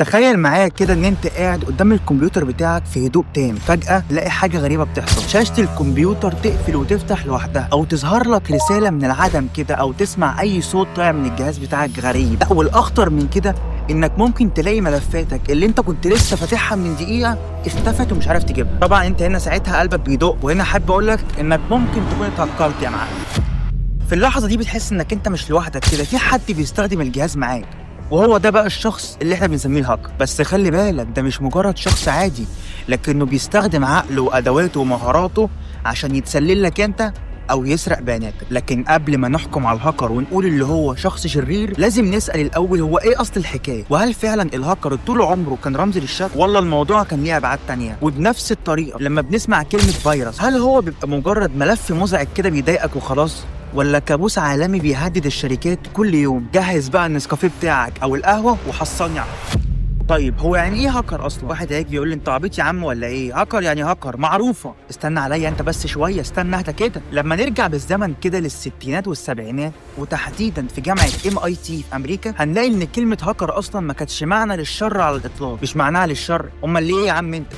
تخيل معايا كده ان انت قاعد قدام الكمبيوتر بتاعك في هدوء تام، فجأة تلاقي حاجة غريبة بتحصل. شاشة الكمبيوتر تقفل وتفتح لوحدها، او تظهر لك رسالة من العدم كده، او تسمع اي صوت طالع من الجهاز بتاعك غريب. لا، والاخطر من كده انك ممكن تلاقي ملفاتك اللي انت كنت لسه فاتحها من دقيقة اختفت ومش عارف تجيبها. طبعا انت هنا ساعتها قلبك بيدق، وهنا حابب اقول لك انك ممكن تكون اتهكرت يا معلم. في اللحظة دي بتحس انك انت مش لوحدك كده، في حد بيستخدم الجهاز معاك، وهو ده بقى الشخص اللي احنا بنسميه الهاكر. بس خلي بالك، ده مش مجرد شخص عادي، لكنه بيستخدم عقله وادواته ومهاراته عشان يتسلل لك انت او يسرق بياناتك. لكن قبل ما نحكم على الهاكر ونقول اللي هو شخص شرير، لازم نسأل الاول هو ايه اصل الحكاية؟ وهل فعلا الهاكر طول عمره كان رمز للشر، ولا الموضوع كان ليه ابعاد تانية؟ وبنفس الطريقة لما بنسمع كلمة فيروس، هل هو بيبقى مجرد ملف مزعج كده بيضايقك وخلاص، ولا كابوس عالمي بيهدد الشركات كل يوم؟ جهز بقى النسكافيه بتاعك او القهوة وحصلني على. طيب هو يعني ايه هاكر اصلا؟ واحد هيجي يقول لي انت عبيط يا عم ولا ايه؟ هاكر يعني هاكر معروفة. استنى عليا انت بس شوية، استنى اهدى كده. لما نرجع بالزمن كده للستينات والسبعينات، وتحديدا في جامعه MIT في امريكا، هنلاقي ان كلمة هاكر اصلا ما كانتش معنى للشر على الاطلاق. مش معناها للشر، امال ليه يا عم انت؟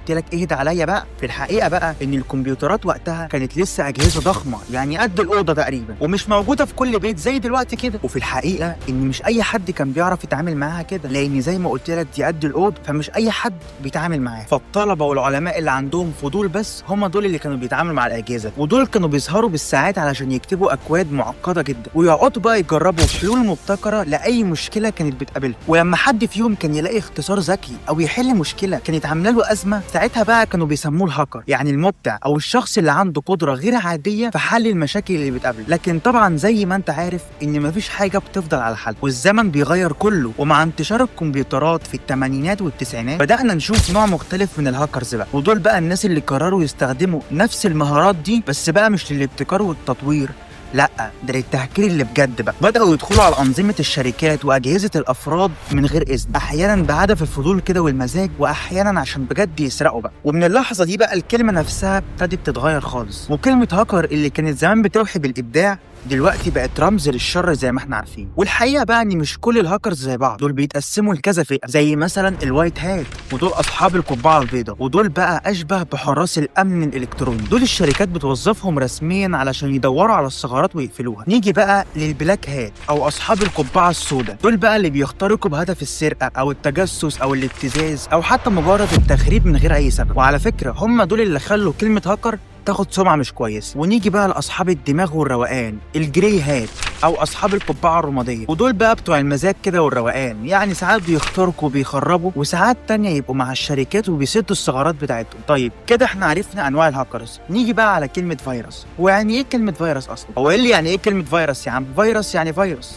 قلت لك اهدى عليا بقى. في الحقيقة بقى ان الكمبيوترات وقتها كانت لسه اجهزة ضخمة، يعني قد الاوضة تقريبا، ومش موجودة في كل بيت زي دلوقتي كده. وفي الحقيقة ان مش اي حد كان بيعرف يتعامل معاها كده، لان زي ما قلت لك دي قد الاوضة، فمش اي حد بيتعامل معاها. فالطلبه والعلماء اللي عندهم فضول بس هم دول اللي كانوا بيتعاملوا مع الاجهزة، ودول كانوا بيسهروا بالساعات علشان يكتبوا اكواد معقدة جدا، ويقعدوا بقى يجربوا حلول مبتكره لاي مشكلة كانت بتقابلهم. ولما حد فيهم كان يلاقي اختصار ذكي او يحل مشكلة كانت عامله له ازمة، ساعتها بقى كانوا بيسموه الهاكر، يعني المبدع او الشخص اللي عنده قدره غير عادية في حل المشاكل اللي بتقابله. لكن طبعا زي ما انت عارف ان مفيش حاجة بتفضل على حال، والزمن بيغير كله. ومع انتشار الكمبيوترات في الثمانينات والتسعينات بدانا نشوف نوع مختلف من الهاكرز بقى، ودول بقى الناس اللي قرروا يستخدموا نفس المهارات دي، بس بقى مش للابتكار والتطوير، لا ده للتهكير اللي بجد بقى. بدأوا يدخلوا على أنظمة الشركات وأجهزة الأفراد من غير إذن، أحيانا بهدف الفضول كده والمزاج، وأحيانا عشان بجد يسرقوا بقى. ومن اللحظة دي بقى الكلمة نفسها ابتدت تتغير خالص، وكلمة هاكر اللي كانت زمان بتوحي بالإبداع دلوقتي بقت رمز للشر زي ما احنا عارفين. والحقيقة بقى ان مش كل الهاكرز زي بعض، دول بيتقسموا لكذا فئة، زي مثلا ال white hat، ودول اصحاب القبعة البيضاء، ودول بقى اشبه بحراس الامن الالكتروني، دول الشركات بتوظفهم رسميا علشان يدوروا على الثغرات ويقفلوها. نيجي بقى لل black hat او اصحاب القبعة السوداء، دول بقى اللي بيخترقوا بهدف السرقة او التجسس او الابتزاز او حتى مجرد التخريب من غير اي سبب. وعلى فكرة هم دول اللي خلوا كلمة هاكر تاخد سمعه مش كويس. ونيجي بقى لاصحاب الدماغ والروقان، ال grey hat او اصحاب القبعة الرمادية، ودول بقى بتوع المزاج كده والروقان، يعني ساعات بيخترقوا وبيخربوا، وساعات تانية يبقوا مع الشركات وبيسدوا الثغرات بتاعتهم. طيب كده احنا عرفنا انواع الهاكرز، نيجي بقى على كلمة فيروس. هو يعني ايه كلمة فيروس اصلا؟ هو ايه اللي يعني ايه كلمة فيروس يا عم؟ فيروس يعني فيروس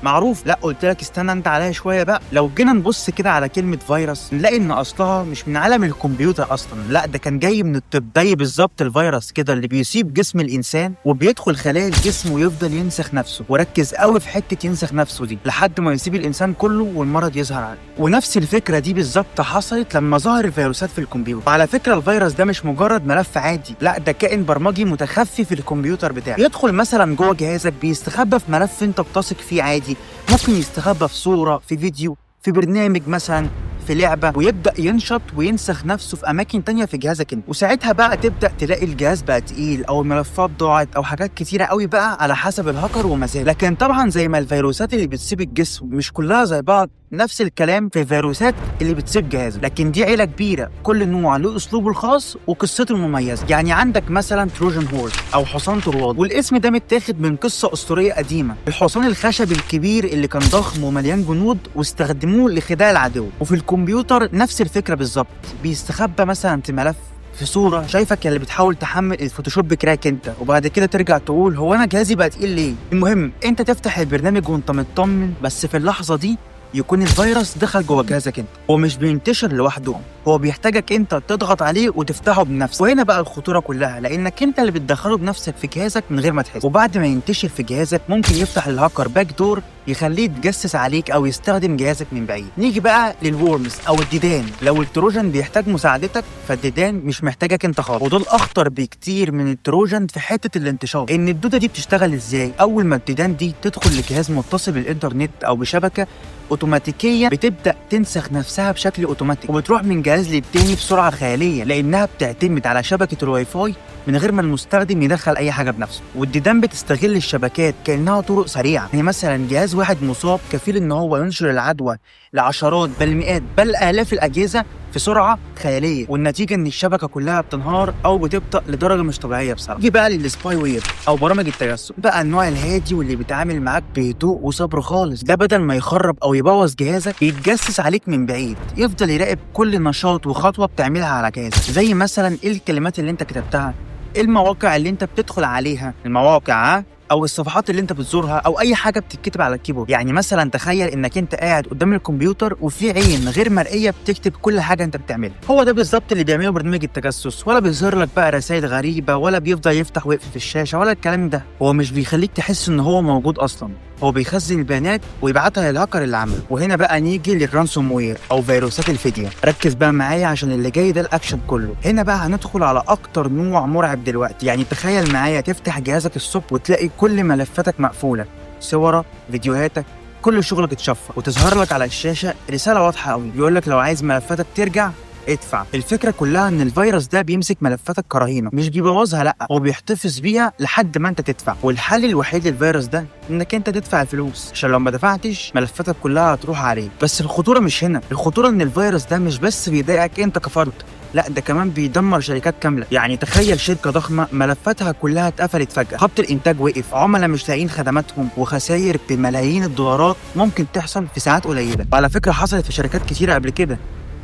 معروف. لا قلت لك استنى انت عليا شوية بقى. لو جينا نبص كده على كلمة فيروس نلاقي ان اصلها مش من عالم الكمبيوتر اصلا، لا ده كان جاي من الطب، زي بالظبط الفيروس كده اللي بيصيب جسم الانسان وبيدخل خلايا الجسم ويفضل ينسخ نفسه. وركز قوي في حتة ينسخ نفسه دي لحد ما يصيب الانسان كله والمرض يظهر عليه. ونفس الفكرة دي بالظبط حصلت لما ظهر الفيروسات في الكمبيوتر. وعلى فكرة الفيروس ده مش مجرد ملف عادي، لا ده كائن برمجي متخفي في الكمبيوتر بتاعك، يدخل مثلا جوه جهازك، بيستخبى في ملف انت بتثق فيه عادي، ممكن يستخبى في صورة، في فيديو، في برنامج مثلا، في لعبة، ويبدأ ينشط وينسخ نفسه في أماكن تانية في جهازك انت. وساعتها بقى تبدأ تلاقي الجهاز بقى تقيل، أو الملفات ضاعت، أو حاجات كتيرة قوي بقى على حسب الهاكر ومزاجه. لكن طبعا زي ما الفيروسات اللي بتصيب الجسم مش كلها زي بعض، نفس الكلام في الفيروسات اللي بتصيب جهازك. لكن دي عيلة كبيرة، كل نوع له أسلوبه الخاص وقصته المميزة. يعني عندك مثلا Trojan horse أو حصان طروادة، والاسم ده متاخد من قصة أسطورية قديمة، الحصان الخشبي الكبير اللي كان ضخم ومليان جنود واستخدموه لخداع العدو. وفي الكمبيوتر نفس الفكرة بالظبط، بيستخبى مثلا في ملف، في صورة، شايفك اللي بتحاول تحمل ال Photoshop crack انت، وبعد كده ترجع تقول هو انا جهازي بقى تقيل ليه؟ المهم انت تفتح البرنامج وانت مطمن، بس في اللحظة دي يكون الفيروس دخل جوه جهازك انت. هو مش بينتشر لوحده، هو بيحتاجك انت تضغط عليه وتفتحه بنفسك. وهنا بقى الخطورة كلها، لانك انت اللي بتدخله بنفسك في جهازك من غير ما تحس. وبعد ما ينتشر في جهازك ممكن يفتح الهاكر backdoor يخليه يتجسس عليك او يستخدم جهازك من بعيد. نيجي بقى لل worms او الديدان. لو ال Trojan بيحتاج مساعدتك، فالديدان مش محتاجك انت خالص، ودول اخطر بكتير من ال Trojan في حتة الانتشار. ان الدودة دي بتشتغل ازاي؟ اول ما الديدان دي تدخل لجهاز متصل بالانترنت او بشبكة، اوتوماتيكيا بتبدا تنسخ نفسها بشكل اوتوماتيك، وبتروح من جهاز للتاني بسرعة خيالية، لانها بتعتمد على شبكة الواي فاي من غير ما المستخدم يدخل اي حاجة بنفسه. والديدان بتستغل الشبكات كانها طرق سريعة، يعني مثلا جهاز واحد مصاب كفيل ان هو ينشر العدوى لعشرات بل مئات بل الاف الاجهزة في سرعة خيالية، والنتيجة ان الشبكة كلها بتنهار او بتبطأ لدرجة مش طبيعية بصراحة. نيجي بقى لل spyware او برامج التجسس، بقى النوع الهادي واللي بيتعامل معاك بهدوء وصبر خالص. ده بدل ما يخرب او يبوظ جهازك بيتجسس عليك من بعيد، يفضل يراقب كل نشاط وخطوه بتعملها على جهازك، زي مثلا ايه الكلمات اللي انت كتبتها، ايه المواقع اللي انت بتدخل عليها، المواقع او الصفحات اللي انت بتزورها، او اي حاجة بتتكتب على ال keyboard. يعني مثلا تخيل انك انت قاعد قدام الكمبيوتر وفي عين غير مرئية بتكتب كل حاجة انت بتعملها. هو ده بالظبط اللي بيعمله برنامج التجسس، ولا بيظهر لك بقى رسائل غريبة، ولا بيفضل يفتح ويقفل في الشاشة، ولا الكلام ده. هو مش بيخليك تحس ان هو موجود اصلا، هو بيخزن البيانات ويبعتها للهاكر اللي عمله. وهنا بقى نيجي لل ransomware او فيروسات الفدية. ركز بقى معايا عشان اللي جاي ده الاكشن كله. هنا بقى هندخل على اكتر نوع مرعب دلوقتي. يعني تخيل معايا تفتح جهازك الصبح وتلاقي كل ملفاتك مقفولة، صورك، فيديوهاتك، كل شغلك اتشفر، وتظهر لك على الشاشة رسالة واضحة قوي بيقول لك لو عايز ملفاتك ترجع ادفع. الفكرة كلها ان الفيروس ده بيمسك ملفاتك كرهينه، مش بيبوظها، لا هو بيحتفظ بيها لحد ما انت تدفع. والحل الوحيد للفيروس ده انك انت تدفع الفلوس، عشان لو ما دفعتش ملفاتك كلها هتروح عليه. بس الخطورة مش هنا، الخطورة ان الفيروس ده مش بس بيضايقك انت كفرد، لا ده كمان بيدمر شركات كاملة. يعني تخيل شركة ضخمة ملفاتها كلها اتقفلت فجاة، خط الانتاج وقف، عملاء مش لاقيين خدماتهم، وخسائر بملايين الدولارات ممكن تحصل في ساعات قليله. وعلى فكرة حصلت في شركات كتيرة قبل كده،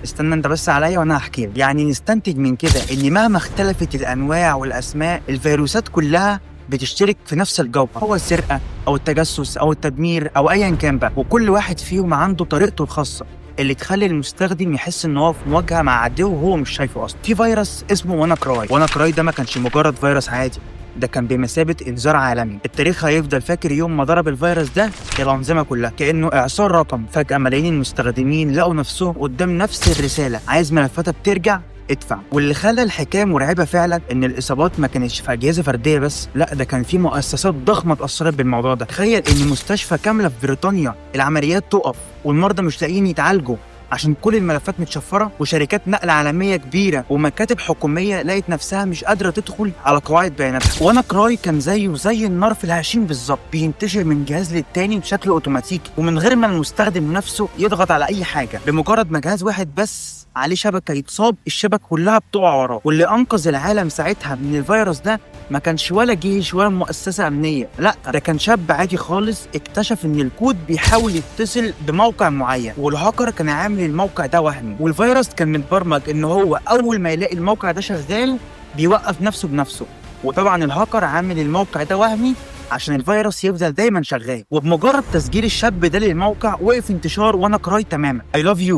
استنى انت بس عليا وانا هحكي لك. يعني نستنتج من كده ان مهما اختلفت الانواع والاسماء، الفيروسات كلها بتشترك في نفس الجوهر، هو السرقة او التجسس او التدمير او ايا كان بقى، وكل واحد فيهم عنده طريقته الخاصة اللي تخلي المستخدم يحس ان هو في مواجهة مع عدوه وهو مش شايفه اصلا. في فيروس اسمه WannaCry. WannaCry ده ما كانش مجرد فيروس عادي، ده كان بمثابة إنذار عالمي. التاريخ هيفضل فاكر يوم ما ضرب الفيروس ده الأنظمة كلها كأنه إعصار رقم. فجأة ملايين المستخدمين لقوا نفسهم قدام نفس الرسالة، عايز ملفاتك ترجع ادفع. واللي خلى الحكاية مرعبة فعلا ان الاصابات ما كانتش في اجهزة فردية بس، لا ده كان في مؤسسات ضخمة اتاثرت بالموضوع ده. تخيل ان مستشفى كاملة في بريطانيا العمليات تقف والمرضى مش لاقيين يتعالجوا عشان كل الملفات متشفره، وشركات نقل عالمية كبيرة ومكاتب حكومية لقت نفسها مش قادرة تدخل على قواعد بياناتها. WannaCry كان زيه زي النار في الهشيم بالظبط، بينتشر من جهاز للتاني بشكل اوتوماتيكي ومن غير ما المستخدم نفسه يضغط على اي حاجة. بمجرد ما جهاز واحد بس عليه شبكة يتصاب، الشبكة كلها بتقع وراه. واللي انقذ العالم ساعتها من الفيروس ده ما كانش ولا جيش ولا مؤسسة امنية، لا ده كان شاب عادي خالص اكتشف ان الكود بيحاول يتصل بموقع معين، والهاكر كان عامل الموقع ده وهمي، والفيروس كان متبرمج ان هو اول ما يلاقي الموقع ده شغال بيوقف نفسه بنفسه. وطبعا الهاكر عامل الموقع ده وهمي عشان الفيروس يفضل دايما شغال. وبمجرد تسجيل الشاب ده للموقع وقف انتشار WannaCry تماما. I love you،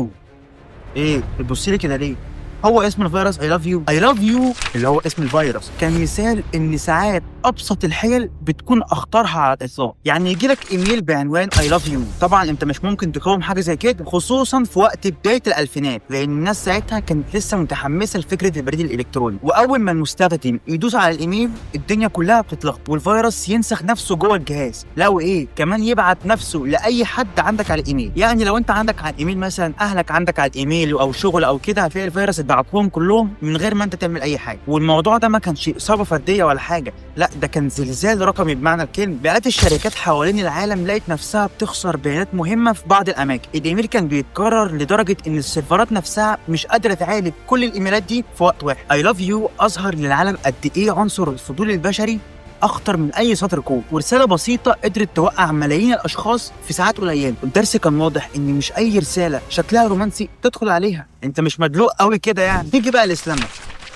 ايه بتبصي لي كده ليه؟ هو اسم الفيروس I love you. I love you اللي هو اسم الفيروس كان مثال ان ساعات ابسط الحيل بتكون اخطرها على الاطلاق. يعني يجي لك ايميل بعنوان I love you، طبعا انت مش ممكن تقاوم حاجة زي كده، خصوصا في وقت بداية الالفينات، لان الناس ساعتها كانت لسه متحمسة لفكرة البريد الالكتروني. واول ما المستخدم يدوس على الايميل الدنيا كلها بتتلخبط، والفيروس ينسخ نفسه جوه الجهاز، لا وايه كمان يبعت نفسه لاي حد عندك على الايميل. يعني لو انت عندك على الايميل مثلا اهلك عندك على الايميل او شغل او كده، هتلاقي الفيروس اتبعت لهم كلهم من غير ما انت تعمل اي حاجة. والموضوع ده ما كانش اصابه فردية ولا حاجة، لا ده كان زلزال رقمي بمعنى الكلمة. مئات الشركات حوالين العالم لقت نفسها بتخسر بيانات مهمة في بعض الاماكن. الايميل كان بيتكرر لدرجة ان السيرفرات نفسها مش قادرة تعالج كل الايميلات دي في وقت واحد. I love you اظهر للعالم قد ايه عنصر الفضول البشري اخطر من اي سطر كود، ورسالة بسيطة قدرت توقع ملايين الاشخاص في ساعات قليله. الدرس كان واضح ان مش اي رسالة شكلها رومانسي تدخل عليها، انت مش مدلوق قوي كده يعني. نيجي بقى ل Slammer.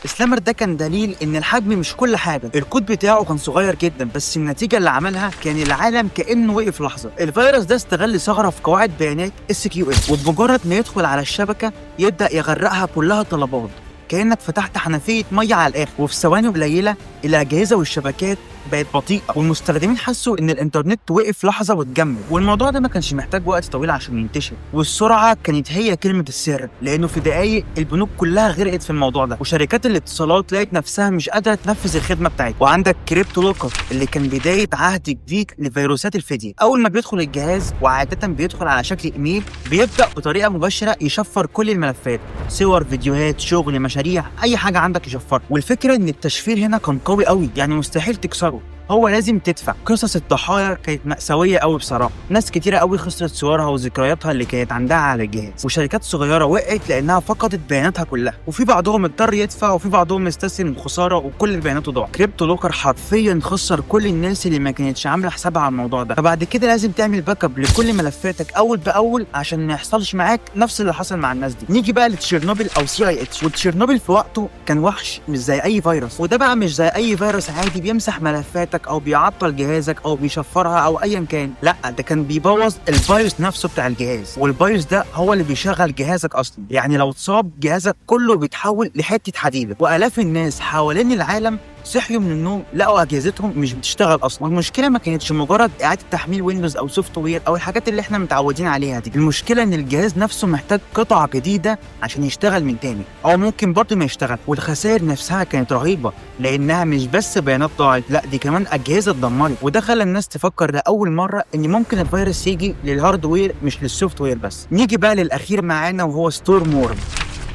Slammer ده كان دليل ان الحجم مش كل حاجة. الكود بتاعه كان صغير جدا، بس النتيجة اللي عملها كان العالم كانه وقف لحظة. الفيروس ده استغل ثغره في قواعد بيانات SQL، وبمجرد ما يدخل على الشبكة يبدا يغرقها كلها طلبات، كانك فتحت حنفية مية على الاخر. وفي ثواني قليله الاجهزة والشبكات بقت بطيئه، والمستخدمين حسوا ان الانترنت وقف لحظة واتجمد. والموضوع ده ما كانش محتاج وقت طويل عشان ينتشر، والسرعة كانت هي كلمة السر، لانه في دقائق البنوك كلها غرقت في الموضوع ده، وشركات الاتصالات لقت نفسها مش قادرة تنفذ الخدمة بتاعتها. وعندك CryptoLocker اللي كان بداية عهد جديد لفيروسات الفدية. اول ما بيدخل الجهاز، وعاده بيدخل على شكل ايميل، بيبدا بطريقة مباشرة يشفر كل الملفات، صور، فيديوهات، شغل، مشاريع، اي حاجة عندك يشفرها. والفكرة ان التشفير هنا كان قوي قوي، يعني مستحيل تكسره، هو لازم تدفع. قصص الضحايا كانت مأساوية قوي بصراحة، ناس كتيرة قوي خسرت صورها وذكرياتها اللي كانت عندها على الجهاز، وشركات صغيرة وقعت لأنها فقدت بياناتها كلها، وفي بعضهم اضطر يدفع، وفي بعضهم استسلم الخسارة وكل بياناته ضاعت. CryptoLocker حرفيا خسر كل الناس اللي ما كانتش عاملة حسابها على الموضوع ده. فبعد كده لازم تعمل backup لكل ملفاتك أول بأول عشان ما يحصلش معاك نفس اللي حصل مع الناس دي. نيجي بقى لتشيرنوبل أو CIH. وتشيرنوبل في وقته كان وحش مش زي أي فيروس، وده بقى مش زي أي فيروس عادي بيمسح ملفاتك او بيعطل جهازك او بيشفرها او ايا كان، لا ده كان بيبوظ ال BIOS نفسه بتاع الجهاز، وال BIOS ده هو اللي بيشغل جهازك اصلا. يعني لو اتصاب جهازك كله بيتحول لحته حديده. والاف الناس حوالين العالم صحيوا من النوم لقوا اجهزتهم مش بتشتغل اصلا. والمشكلة ما كانتش مجرد اعاده تحميل Windows او software او الحاجات اللي احنا متعودين عليها دي، المشكلة ان الجهاز نفسه محتاج قطعه جديدة عشان يشتغل من تاني، او ممكن برضه ما يشتغل. والخسائر نفسها كانت رهيبة، لانها مش بس بيانات ضاعت، لا دي كمان اجهزة اتدمرت. وده خلى الناس تفكر لاول مرة ان ممكن الفيروس يجي لل hardware مش لل software بس. نيجي بقى للاخير معانا وهو Storm Worm.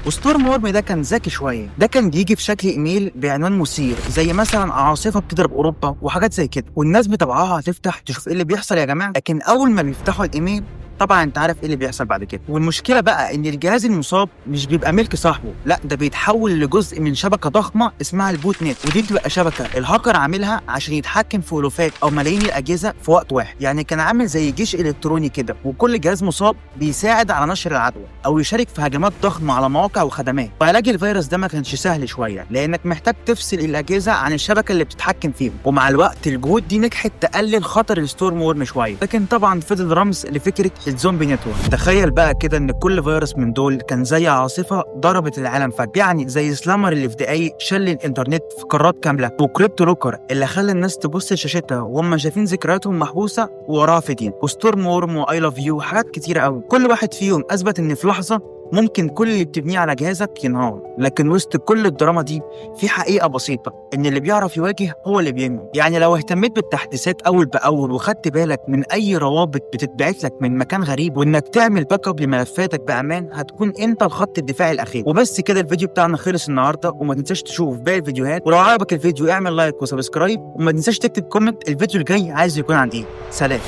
و Storm Worm ده كان ذكي شوية، ده كان بيجي في شكل ايميل بعنوان مثير، زي مثلا عاصفة بتضرب اوروبا وحاجات زي كده، والناس بطبعها هتفتح تشوف ايه اللي بيحصل يا جماعة. لكن اول ما بيفتحوا الايميل طبعا انت عارف ايه اللي بيحصل بعد كده. والمشكلة بقى ان الجهاز المصاب مش بيبقى ملك صاحبه، لا ده بيتحول لجزء من شبكة ضخمة اسمها ال botnet، ودي بتبقى شبكة الهاكر عاملها عشان يتحكم في الوفات او ملايين الاجهزة في وقت واحد. يعني كان عامل زي جيش الكتروني كده، وكل جهاز مصاب بيساعد على نشر العدوى او يشارك في هجمات ضخمة على مواقع وخدمات. وعلاج الفيروس ده ما كانش سهل شوية، لانك محتاج تفصل الاجهزة عن الشبكة اللي بتتحكم فيهم، ومع الوقت الجهود دي نجحت تقلل خطر ال Storm Worm شوية، لكن طبعا فضل رمز لفكرة ال zombie network. تخيل بقى كده ان كل فيروس من دول كان زي عاصفة ضربت العالم فجاة، يعني زي Slammer اللي في دقايق شل الانترنت في قارات كاملة، و CryptoLocker اللي خلى الناس تبص لشاشتها وهم شايفين ذكرياتهم محبوسة ووراها فيديو، و Storm Worm و ILOVEYOU وحاجات كتيرة قوي. كل واحد فيهم اثبت ان في لحظة ممكن كل اللي بتبنيه على جهازك ينهار. لكن وسط كل الدراما دي في حقيقة بسيطة، إن اللي بيعرف يواجه هو اللي بينجو. يعني لو اهتميت بالتحديثات أول بأول وخدت بالك من أي روابط بتتبعت لك من مكان غريب، وإنك تعمل backup لملفاتك بأمان، هتكون أنت الخط الدفاعي الأخير. وبس كده الفيديو بتاعنا خلص النهاردة، وما تنساش تشوف باقي الفيديوهات. ولو عجبك الفيديو اعمل like و subscribe، وما تنساش تكتب comment الفيديو الجاي عايز يكون عن إيه. سلام.